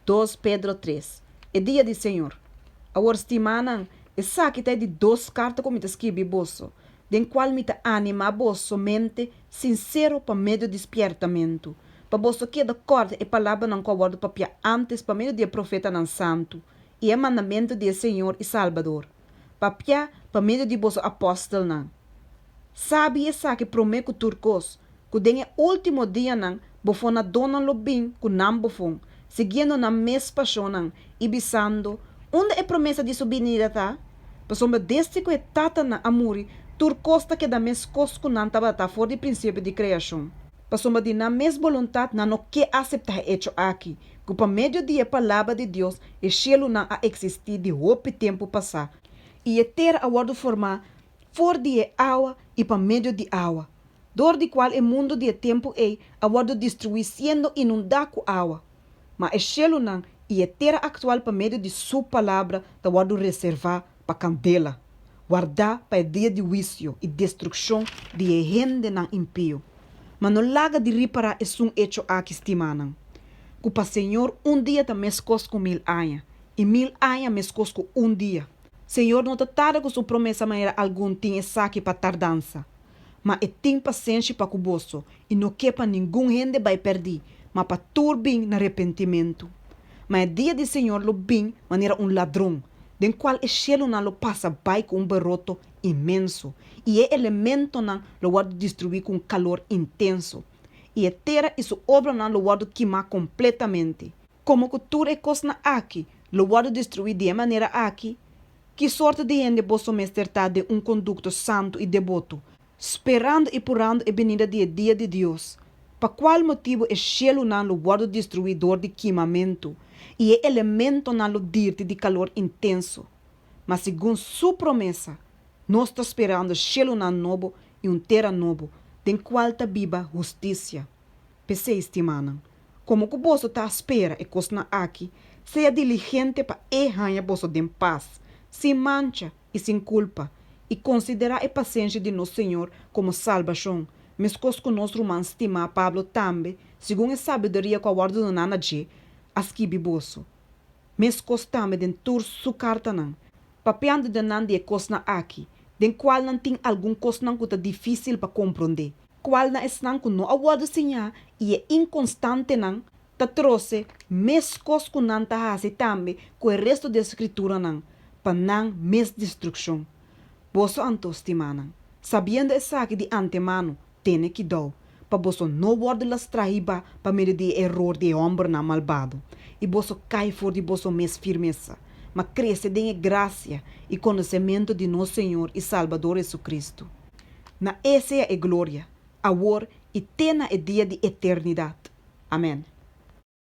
Dos Pedro tres. E dia di Señor. Awor, stimánan, esaki ta e di dos karta ku mi ta skibi boso, den kual mi ta animá boso mente sinsero pa medio di spièrtamentu, pa boso keda kòrda e palabranan ku a wòrdu papiá ántes pa medio di e profetanan santu i e mandamentu di e Señor i Salbador, papiá pa medio di boso apòstelnan. Sabi esaki promé ku tur kos, ku den e último dianan bofonadónan lo bin ku nan bofon, siguiendo nan mes pashonnan i bisando, Unda e promesa di su binida ta? Pasobra desde ku e tatanan a muri, tur kos ta keda meskos ku nan tabata for di prinsipio di kreashon. Pasobra di nan mes boluntat nan no ke aseptá e echo aki, ku pa medio di e palabra di Dios e shelunan a eksistí di hopi tempu pasá, i e tera a wòrdu formá for di e awa i pa medio di awa, dor di kual e mundu di e tempu ei a wòrdu destruí siendo inundá ku awa. Ma e shelunan i e tera aktual pa medio di Su palabra ta wòrdu reservá pa kandela, wardá pa e dia di huisio i destrukshon di e hendenan impio. Ma no laga di ripará esun echo aki, stimánan, ku pa Señor un dia ta meskos ku mil aña, i mil aña meskos ku un dia. Señor no ta tarda ku su promesa manera algun tin esaki pa tardansa, ma e tin pasenshi pa ku boso i no ke pa ningun hende bai pèrdí, ma pa tur bin na repentimentu. Ma e dia di Señor lo bin manera un ladron, den kual e shelunan lo pasa bai ku un beroto inmenso, i e elementonan lo wòrdu destruí ku un kalor intenso, i e tera i su obranan lo wòrdu kimá kompletamente. Komo ku tur e kosnan aki lo wòrdu destruí di e manera aki, ki sorto di hende boso mester ta den un kondukto santu i deboto, sperando i purando e binida di e dia di Dios, pa kual motibu e shelunan lo wòrdu destruí dor di kimamentu i e elementonan lo dirti di kalor intenso? Ma segun Su promesa, nos ta sperando shelunan nobo i un tera nobo, den kual ta biba hustisia. P'esei, stimánan, komo ku boso ta spera e kosnan aki, sea diligente pa E haña boso den pas, sin mancha i sin kulpa, i konsiderá e pasenshi di nos Señor komo salbashon, meskos ku nos ruman stimá Pablo tambe, segun e sabiduria ku a wòrdu doná na dje, a skibi boso. Meskos tambe den tur su kartanan, papiando den nan di e kosnan aki, den kualnan tin algun kosnan ku ta difísil pa komprondé, kualnan esnan ku no a wòrdu siñá i e inkonstantenan ta trose meskos ku nan ta hasi tambe ku e resto di e Skrituranan, pa nan mes destrukshon. Boso anto, stimánan, sabiendo esaki di antemano, tene kidou, pa boso no wòrdu lastrá hibá pa medio di e eror di e hòmbernan malbado, i boso kai for di boso mes firmesa, ma krese den e grasia i konosementu di nos Señor i Salbador Jesucristo. Na E sea e gloria, awor i te na e dia di eternidat. Amèn.